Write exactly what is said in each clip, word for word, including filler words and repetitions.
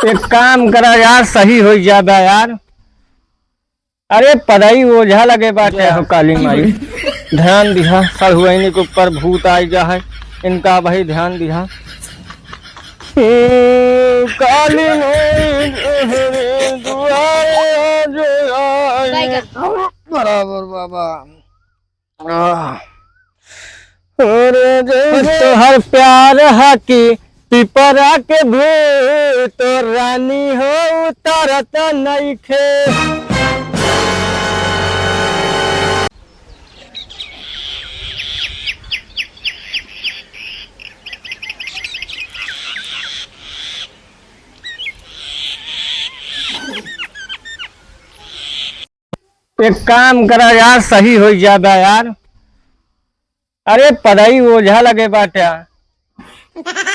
एक काम करा यार, सही होइ जाबा यार। अरे पदई ओझा लगे बाटे। जय हो काली माई, ध्यान दिहा, सढ़ुआइनी के ऊपर भूत आइ गा है, इनका भाई ध्यान दिहा। ए, काली माई, तोहरे दुआरे आज आई। बराबर बाबा। आह। अरे जैसे तोहर प्यार हा कि पिपरा के भूत, रानी हो उतरत नइखे। एक काम करा यार, सही होइ जाबा यार। अरे पदई ओझा लगे बाटे।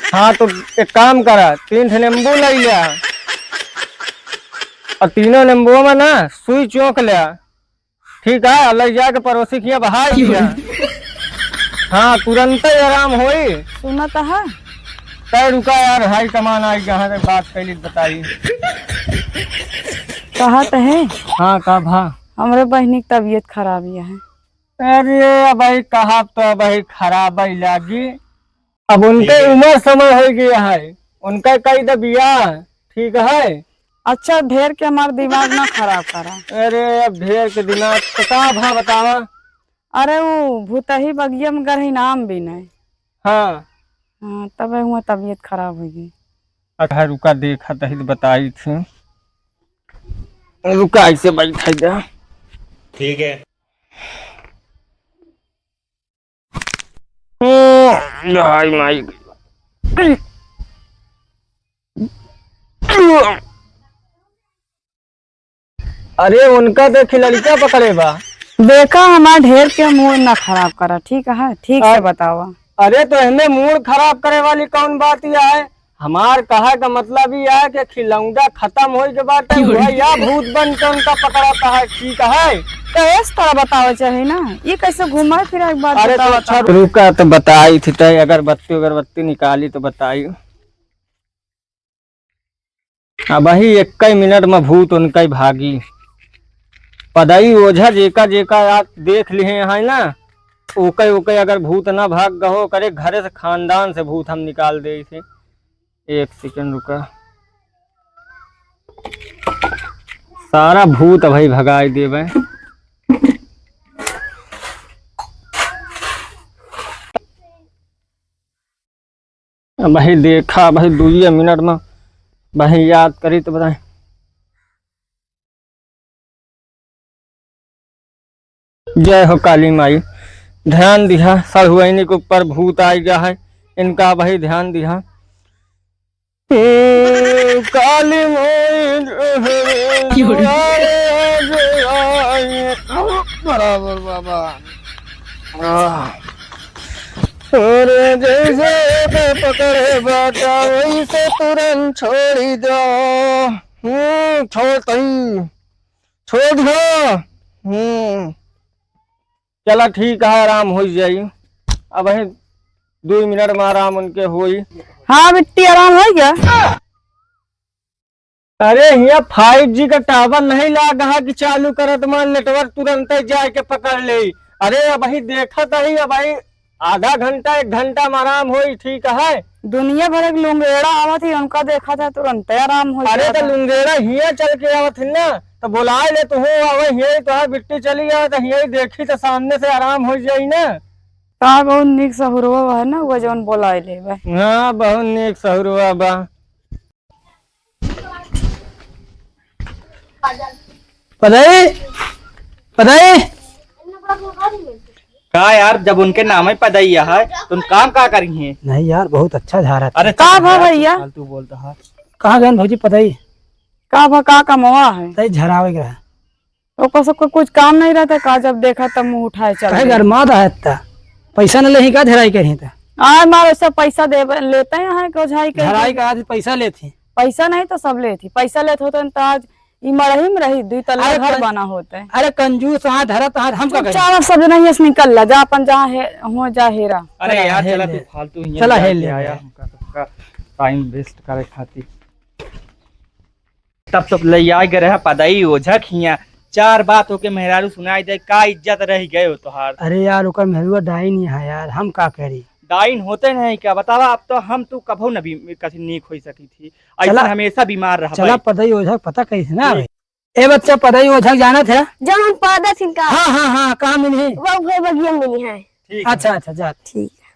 हाँ तो एक काम करा, तीन ठे नींबू लइ ल्या और तीनों नींबुओं में ना सुई चोंक ल्या, ठीक है, और लइ जाके पड़ोसी के यहाँ बहाई दिया। हाँ, तुरंत ही आराम होई। सुनत है? तै रुका यार, हाई कमान आई, कहाँ से बात कैली बताई। कहा तो है। हाँ, का भा? हमरे बहिनी की तबीयत खराब ही है। अरे, अबही कहा तो अबही खराब ही लागी। अब उनके ठीक है। उम्र समय होइ गया है, उनका कही दे बियाह, ठीक है? अच्छा, ढेर के हमार दिमाग ना खराब करा। अरे, अब ढेर के दिमाग तो का भा बतावा? अरे, वो भूतही बगिया में गरही नाम भी नहीं। हाँ। हाँ, तबे हुआ तबीयत खराब होइ गई। अच्छा, रुका, देखा तही तो बताई थी। रुका, ऐसे बैठा जा। ठीक है। हम्म, हाय माई। अरे, उनका तो खिलड़िका पकड़े बा। देखा, हमार ढेर के मूड ना खराब करा, ठीक है? ठीक से अ-, बतावा। अरे, तो एहमे मूड खराब करे वाली कौन बात या है? हमार कहे का मतलब ई है कि खिलौंडा खतम होइ के बाटे, क्यों रे? वह या भूत बन के उनका पकड़ाता है, ठीक है? तो इस तरह बतावे चाही ना, ये कैसे घुमा फिरा एक बात अरे तो बतावा अच्छा था। रुका तो बताई थी, तय अगरबत्ती उगरबत्ती निकाली तो बताई। अबही एक्कै मिनट में भूत उनकै भागी। पदई ओझा जेका जेका आप देख लिहे हैं ना, ओकै ओकै अगर भूत ना भाग गहो करे, घरे से खानदान से भूत हम निकाल दे इसे। एक सेकंड रुका, सारा भूत भाई भगाई देबे। अबही देखा, अबही दुइये मिनट में, अबही याद करी तो बताई। जय हो काली माई, ध्यान दिहा, सढ़ुआइनी के ऊपर भूत आइ गया है, इनका अबही ध्यान दिहा। ए, काली माई, क्यों रे? दुआरे आज आई। बराबर बाबा। आह। अरे जैसे ओके पकड़े बाटा, वैसे तुरंत छोड़ी दो। हम्म, छोड़ तई। छोड़ दिया। हम्म। चला ठीक है, आराम होइ जाई। अबही दुइ मिनट में आराम उनके होई। हाँ बिट्टी, आराम होइ गया। अरे हियाँ five G का tower नहीं लाग है कि चालू करत मा network तुरंते जाए के पकड़ ले। अरे अबही देखत ही, अबही आधा घंटा एक घंटा में आराम होई, ठीक है। दुनिया भर के लुंगेड़ा आवत ही, उनका देखत है तुरंते आराम हो अरे जाता। तो लुंगेड़ा हियाँ चल के आवत ही ना, तो बुलाए ले तू, आवे हियाँ ही तोहार बिट्टी चली आवे तो हियाँ ही देखी तो सामने से आराम हो जाई ना। का बहुत नीक सहुरवा है ना, वो जौन बोलाए ले बा। हाँ, बहुत नीक सहुरवा बा। पदई, पदई। का यार, जब उनके नाम ही पदई है, तो उन काम का करी हैं? नहीं यार, बहुत अच्छा झारा था। अरे का चुप भा यार, भैया? फालतू बोलता है। कहाँ गए भौजी पदई? का भा, का कमवा है? तई झरावे के रहा। ओकर सबके कुछ काम नहीं रहता का, जब देखा तब मुंह उठाए चल काहे गए। गरमात है इतना? पैसा न लेही का झराई करही त? आ, मार वैसे पैसा दे, लेते हैं, के ओझाई के झराई दे। का आज पैसा लेत ही। पैसा नहीं तो सब लेत ही। पैसा लेत होते न तो आज ई मड़ही में रही, दुई तल्ला अरे घर कं-, बना होते। अरे कंजूस, हाथ धरा तो हाथ हम का करी? चुपचाप अब सब जना हियां से निकल ला, जा अपन जहाँ है, हो जा हेरा। अरे चला यार, हेल चला ले। तू फालतू हियां चला जाके हेल ले आया, बे। हमका सबका time waste करे खातिर। तब तो लइया गए रहा पदई ओझक हिया, चार बात होके मेहरारू सुनाई दे, का इज्जत रह गए हो तोहार। अरे यार, ओकर मेहरुआ डाइन ही है यार, हम का करी? डाइन होते नहीं क्या बतावा, अब तो हम तू कभो न भी कथी नीक होई सकी थी, ऐसा चला, हमेशा बीमार रहा चला भाई। पदई ओझक पता कैसे ना ठीक। ए बच्चा, पदई ओझक जानत है? जौन हम पदत हिन का? हाँ, हाँ, हाँ, कहाँ मिली है? वो उहे बगिया में मिली है। ठीक है। अच्छा, अच्छा, जा। ठीक है।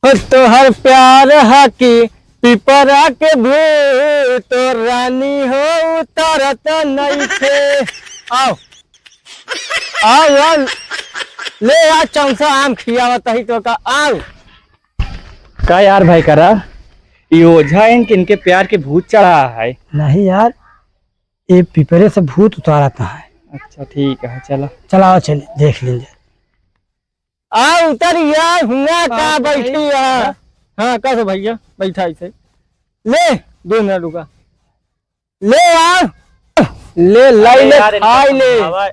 हो तोहर प्यार हा कि पिपरा के भूत, तो रानी हो उतरत नइखे। आओ, आओ, आओ, ले आ चौसा आम खियावत ही तो का, आओ। का यार भाई करा, ई ओझा इन किनके प्यार के भूत चढ़ा है? नहीं यार, ये पिपरे से भूत उतारत है। अच्छा ठीक है, चला। चला आओ, चले देख लीजिए। आ उतर यार, हुआ का हाँ, बैठी भाई। है। हाँ, कस भैया, बैठा इसे। ले, दो मिनट रुका। ले यार, ले, लाई अरे ले, यार, इनका खाई ले। समझावा।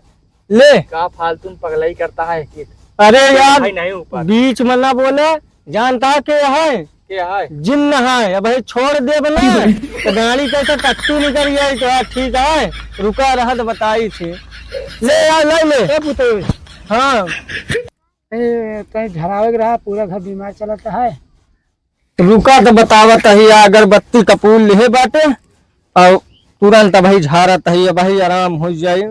ले। का फालतू में पगलाई करता है कि अरे यार, भाई नहीं ऊपर। बीच में ना बोले, जानता के है? के है? जिन्न है। अब ये छोड़ देब ना, तो गाड़ी कैसे टट्टी निकल जाए तो यार, ठीक है, रुका रहा तो बताई थी। ले यार, ले ले। ए पुतोय। हाँ। ए, कहीं झरावे के रहा, पूरा घर बीमार चलत है। रुका तो बतावत ही, अगरबत्ती कपूर लिहे बाटे, और तुरंत अबही झारत ही, अबही आराम हो जाई।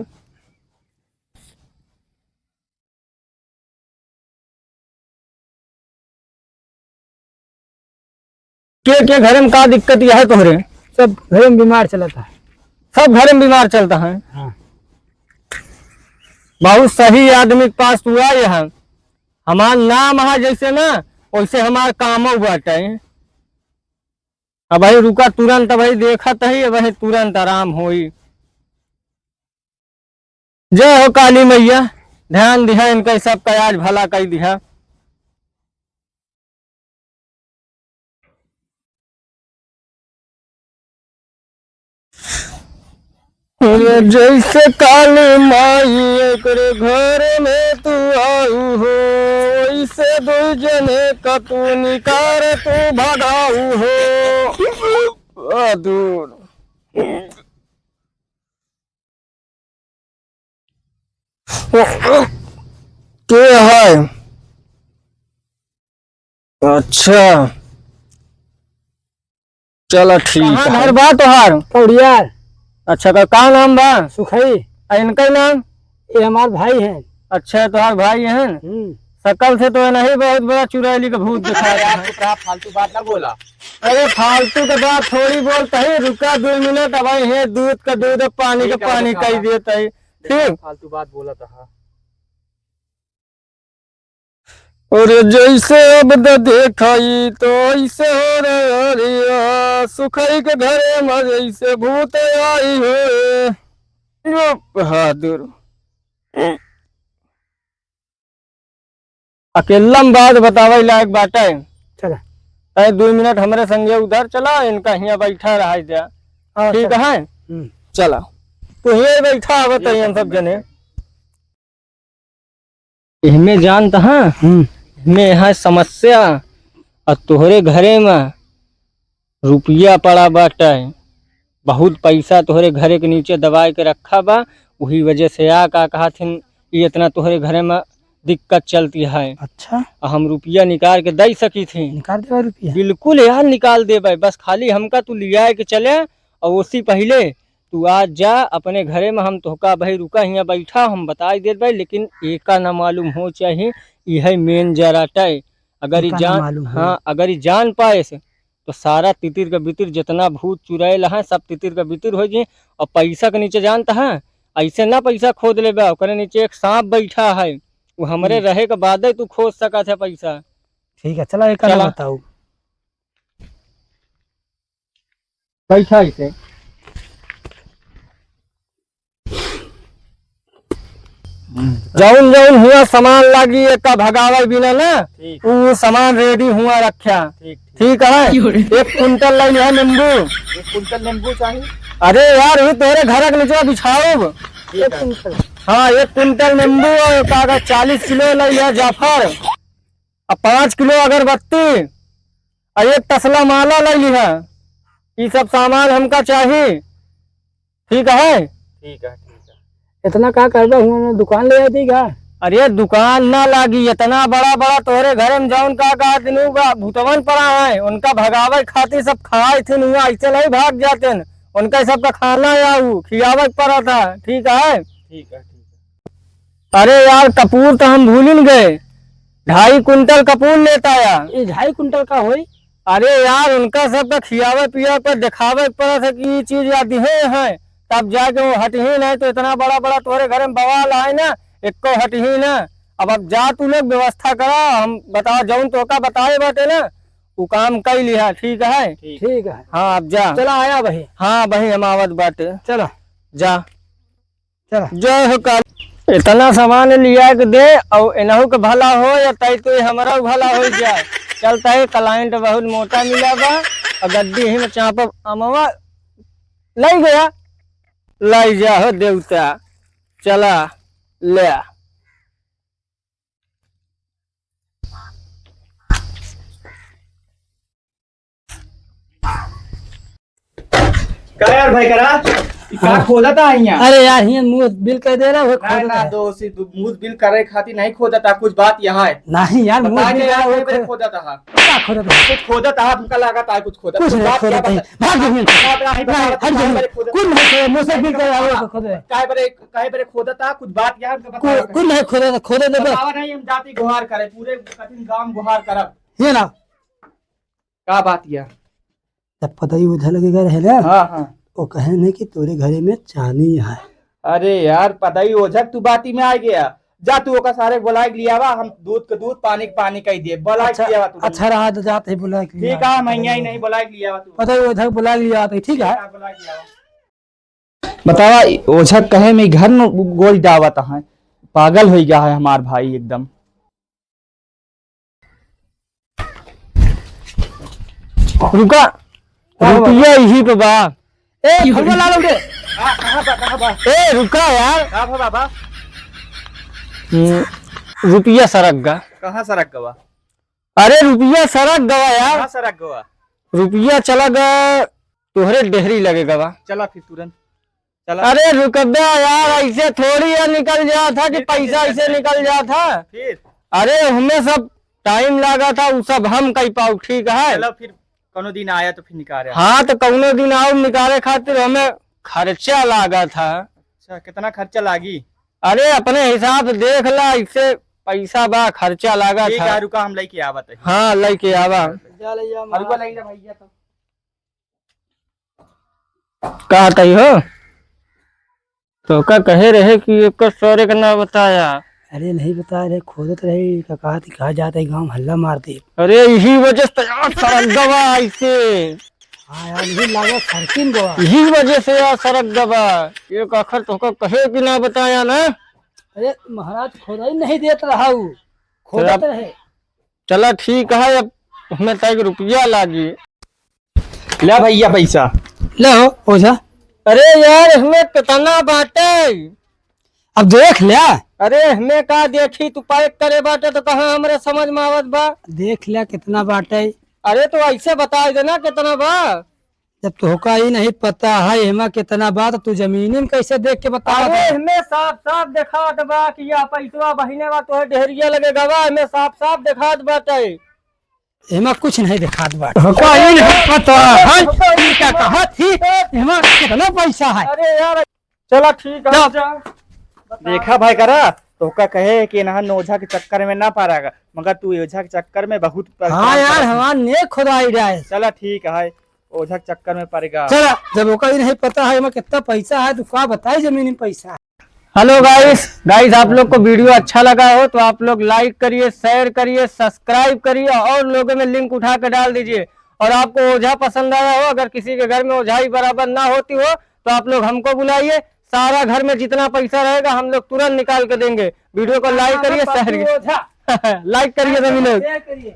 के, के घरे में का दिक्कत यह है तोहरे? सब घरे में बीमार चलता है। सब घरे में बीमार चलता है? हाँ। बहुत सही आदमी के पास तू आए हैं। हमार नाम है जैसे ना, वैसे हमार कामो बाटे। अब भाई रुका, तुरंत भाई देखत ही, अब भाई तुरंत आराम होई। जय हो काली मैया, ध्यान दिहा इनका, सबका आज भला कई दिहा। अरे जैसे काली माई एकरे घर में तू आऊ हो, वैसे दू जने का तू निकार तू भगाऊ हो। आ दूर। के है? अच्छा, चला ठीक कहाँ है। घर बा तोहार? कौड़ियार। अच्छा, का, का नाम बा? सुखई। आ इनका नाम? ये हमार भाई हैं। अच्छा, तोहार भाई हैं? हम्म। शकल से तो नहीं, बहुत बड़ा चुड़ैली का भूत दिखा अरे रहा यार, है। चुप रहा, फालतू बात ना बोला। अरे फालतू के बात थोड़ी बोलता है, रुका दो मिनट, अब भाई है दूध का दूध, पानी का ठीक है, पानी रुका। कही देता है। ठीक। फालतू बात बोला था। और जैसे अब द देखाई तो ऐसे हो रे हरिया, सुखई के घरे में जैसे भूत आई हो रे। यो बहादुर। अकेला में बात बतावे लायक बाटे। चला। तै दो मिनट हमरे संगे उधर चला, इनका हियाँ बैठा रहा जा। हाँ, ठीक चला। है? हम्म। चला। तू हियाँ बैठा, आवत है हम सब जने। इहमें जानत हाँ? हम्म। इहमें है समस्या, और तोहरे घरे में रुपया पड़ा बाटे, बहुत पैसा तोहरे घरे के नीचे दबाए के रखा बा, वही वजह से आ का कहत हिन, ई इतना तोहरे घरे में दिक्कत चलती है। अच्छा। आ हम रुपया निकाल के दे सकी थी। निकाल देबे रुपया? बिल्कुल यार, निकाल देबे, बस खाली हमका तू लियाए के चले, और उसी पहले तू आज जा अपने घरे में, हम तोहका भाई रुका हियाँ बैठा, हम बताई देत भाई, लेकिन एका ना मालूम हो चाही, इहे मेन जराटा है। अगर ई एका ना जान, मालूम हो। हाँ, अगर ई जान पाएस, तो सारा तितिर का बितिर जितना भूत चुड़ैल है, सब तितिर का बितिर हो जाए। और पैसा के नीचे जानत है, ऐसे ना पैसा खोद लेबे, ओकरे नीचे एक सांप बैठा है, वो हमरे हम्म। रहे के बादे तू खोद सकत है पैसा। ठीक है, चला, एका ना चला। बताऊ। बैठा इसे। जौन जौन हुआ सामान लागी, एका भगावे बिना ना, ठीक। ऊ सामान ready हुआ रख्या। ठीक, ठीक। ठीक है? क्यों रे? एक कुंटल ले लिहा नींबू। एक कुंटल नींबू चाहिए? अरे यार, वही तोहरे घर के नीचे बिछाऊब। ठीक है। हाँ, एक कुंटल नींबू और कागज चालीस किलो ले लिहा जाफर। आ पाँच किलो अगरबत्ती, आ एक तसला माला ले लिहा। ई सब सामान हमका चाही। ठीक है? ठीक है, ठीक है। इतना का करबा, हुआ दुकान ले आती का? अरे दुकान ना लागी, इतना बड़ा बड़ा तोहरे घरे में जौन का कहत नु बा, भूतवन पड़ा है, उनका भगावे खातिर सब खाए थे नु, ऐसे नहीं भाग जाते न। उनका सबका खाना या उ खियावे के पड़ा था, ठीक है? ठीक है, ठीक है। अरे यार, कपूर तो हम भूलिन गए, ढाई कुंटल कपूर लेता यार। ये ढाई कुंटल का होई? अरे यार, उनका सबका खियावे पियावे पर देखावे के पड़त है कि ई चीज या दिहे हैं, तब जाके वो हटही नहीं, तो इतना बड़ा बड़ा तोहरे घरे में बवाल आए ना, एको हटही ना। अब, अब जा तू लोग व्यवस्था करा, हम बता जौन तोहका बताए बाटे ना, उ काम कई लिहा, ठीक है? ठीक। ठीक है। हाँ, अब जा। चला आया भाई। हाँ भाई, हम आवत बाटे। चला। जा। चला। जय हो काली। इतना सामान लिया के दे और इनहू के भला हो या तई तो हमरा भला हो जाए। चलता है, client बहुत मोटा मिला बा और गद्दी ही में चापब अमवा। लई गया, लई जा हो देवता, चला ले। का यार भाई करा, ई का हाँ। खोदत हा हियाँ? अरे यार, हियाँ मुंह बिल कर दे रहा है, ना, खोदत ना, है। दोस्त, ई तू मुंह बिल करे खातिर नहीं खोदत हा, कुछ बात यहाँ है। नहीं यार, मुंह बता बिल के कर यार, रहा है, कई बरे खोद-, खोदत हा? का खोदत है? कुछ खोदत हा, हमका लागत है कुछ खोदत। कुछ कुछ नहीं बात क्या खोदत है। बता? भाग जा हियाँ से। बात नहीं, नहीं, बता, हट जा कई हियाँ। बरे खोदत कुछ नहीं खोदत, मुंह से बिल कर रहा है, खोदत है। कई बरे, कई बरे खोदत हा, कुछ बात यहाँ हमका बता कुछ, दे। कुछ नहीं खोदत, खोदत है बस। बतावा नहीं, हम जाति गुहार करे, पूरे कठिन गांव गुहार करब। ये ना। का बात या? जब पतई ओझा लगे गए रहे ना, हाँ, हाँ। वो कहे नहीं कि तोरे घरे में चानी है। अरे यार, पतई ओझा तू बाती में आ गया। जा तू ओका सारे बुलाए के लियावा, हम दूध के दूध, पानी के पानी कही दिए। बुलाए के अच्छा, लियावा तू। अच्छा रहा तो जात ही बुलाए के ठीक लियावा। है, हम हियाँ ही नहीं, बुलाए के लियावा तू। पतई ओझा बुलाए के लियावा तो ठीक है। ठीक है, बुलाए के लियावा। बतावा, ओझा कहे में घर न गोल जावत है, पागल हो गया है हमार भाई एकदम। रुका, का बा? रुपया यही पे बा। ए, फलवा ला लो रे। का, कहाँ बा, कहाँ बा? ए, रुका यार। का बा, बाबा? हम्म, रुपया सरक गा। कहाँ सरक गवा? अरे, रुपया सरक गवा यार। कहाँ सरक गवा? रुपया चला गा, तोहरे डेहरी लगे गवा। चला फिर तुरंत। चला। अरे रुक बे यार, ऐसे थोड़ी है निकल जात है कि फिर कैसे पैसा ऐसे निकल जात है? फिर? अरे हमें सब time लागा था, उ सब हम कई पाऊ, ठीक है? चलो फिर कौनो दिन आया तो फिर निकाले। हाँ, तो कौनो दिन आओ निकाले खातिर हमें खर्चा लागा था। अच्छा, कितना खर्चा लागी? अरे अपने हिसाब से देख ला, ऐसे पैसा बा, खर्चा लागा ठीक था। है, रुका, हम लेके आवत है। हाँ, लेके आवा। जा ले जा, हलवा महाराज। ले जा भैया तो। का हटाई हो? तो का कहे रहे कि एक सौरे का ना बताया? अरे नहीं बताए रहे, खोदत रहे, का कहा थी, कहा जाता है गाँव में हल्ला मार दे। अरे यही वजह से तो यार सरक गवा ऐसे। हाँ यार, यही लागत सरकिन गवा। यही वजह से यार सरक गवा। एक आखर तो का कहे कि ना बताया ना। अरे महाराज खोदाई नहीं देत रहा उ, खोदत चला, रहे। चला ठीक है, अब हमें तक रुपया लागी। ले भैया पैसा। ले हो, ओझा। अरे यार, हमें कितना बाटे? अब देख ले। अरे, हमें का देखी, तू pack करे बाटे तो कहाँ हमरे समझ में आवत बा? देख ले कितना बाटे। अरे, तो ऐसे बताई देना कितना बा। जब तोहका ही नहीं पता है एमा कितना बा, तो तू जमीनी में कैसे देख के बतावा अरे, था? हमें साफ साफ देखात बा कि यह पैसवा बहिने बा, तोहे डेहरिया लगे गवा, हमें साफ साफ देखात बाटे। एमा कुछ नहीं देखात बाटे। हमका ई नहीं पता है, ई का कहत ही, एमा कितना पैसा है? अरे यार, चला ठीक है, जा। जा। देखा भाई करा, तोहका कहे कि ना ओझा के चक्कर में ना पड़ा, मगर तू ओझा के चक्कर में बहुत परेशान हाँ यार, करत है। हमार नेक खुदाई जाए। चला ठीक है, ओझा के चक्कर में पड़ गया। चला, जब ओका ई नहीं पता है, एमा कितना पैसा है, तू का बताई जमीन में पैसा है। Hello guys, guys आप लोग को video अच्छा लगा हो तो आप लोग like करिए, share करिए, subscribe करिए और लोगों में link उठा के डाल दीजिए। और आपको ओझा पसंद आया हो, अगर किसी के घर में ओझाई बराबर ना होती हो तो आप लोग हमको बुलाइए, सारा घर में जितना पैसा रहेगा हम लोग तुरंत निकाल के देंगे। Video को like करिए, share करिए। Like करिए सभी लोग।